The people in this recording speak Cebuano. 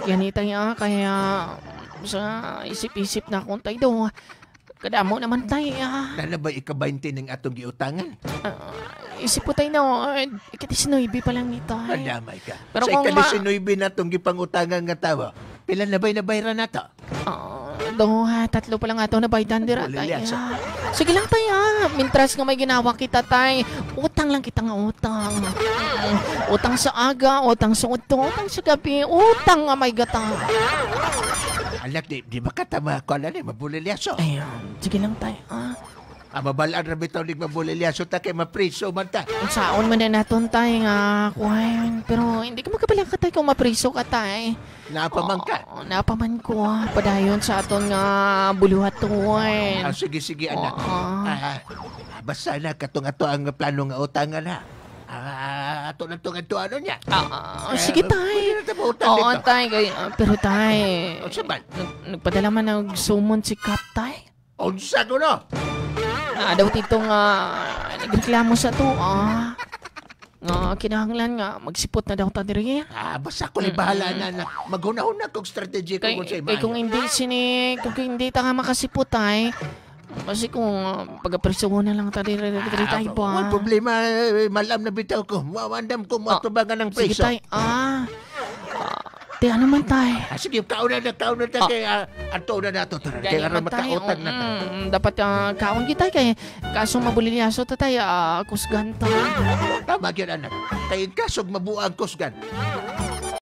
Ganita nga, kaya sa isip-isip na akong tay do. Kadamo naman tay ah. Nana ba ika-20 ng atong giutangan? Isip ko tay na, ika-19 pa lang nito ay. Nadamay ka. Pero sa kung ika-19 na itong gipangutangan nga tawo, pila na ba'y nabayran na to? Do, ha, tatlo pa lang ato na baydan dira tay. Bulilyaso. Ah. Sige lang tay ah. Mintras nga may ginawa kita tay. Utang lang kita nga utang. Utang sa aga, utang sa udto, utang sa gabi, utang nga may gata. Alak, di ba ka tama ko alam eh, mabulilyaso. Ayun, sige lang tay ah. Ah, mabalaan ra bitaw nig mabulilyaso ta kay mapriso man ta. Kung saon man na naton tay nga kuhayon. Pero hindi ka magkabala ka tay kung mapriso ka tay. Napaman ka. Oo, napaman ko ah. Padayon sa aton nga buluhaton. Ah, sige, sige, anak. Oo. Ah, basta na katong ato ang plano nga utangan ha. Ah, ato na itong ato ano niya. Ah, sige tay. Pwede na tayo mautang Oo, dito. tay. Pero tay, Unsa man? Nagpadala man nagsumon si Kap tay. Unsa ko no? Ah, daw tito nga nagreklamo sa to ah. Nga kinahanglan nga magsipot na daw ta diri. Ah, basta ko lang bahala na na. Maghunahuna kog strategy ko Kay, kung sa kay kung hindi sini kung hindi ta nga makasipot tay. Kasi kung pagapreso na lang ta diri diri tay ba. Wal problema, eh, malam na bitaw ko. Mawandam ko matubangan ng Sige preso. tay. Ah. Ah, ti ano man tay. Ah, sige, kauna na kay ato na nato. Tara, kay Gani aron man tay. makautang na ta. Dapat kaon kita kay kaso mabulilyaso ta tay kusgan ta. Tama gyud anak. Kay kasog mabuang kusgan.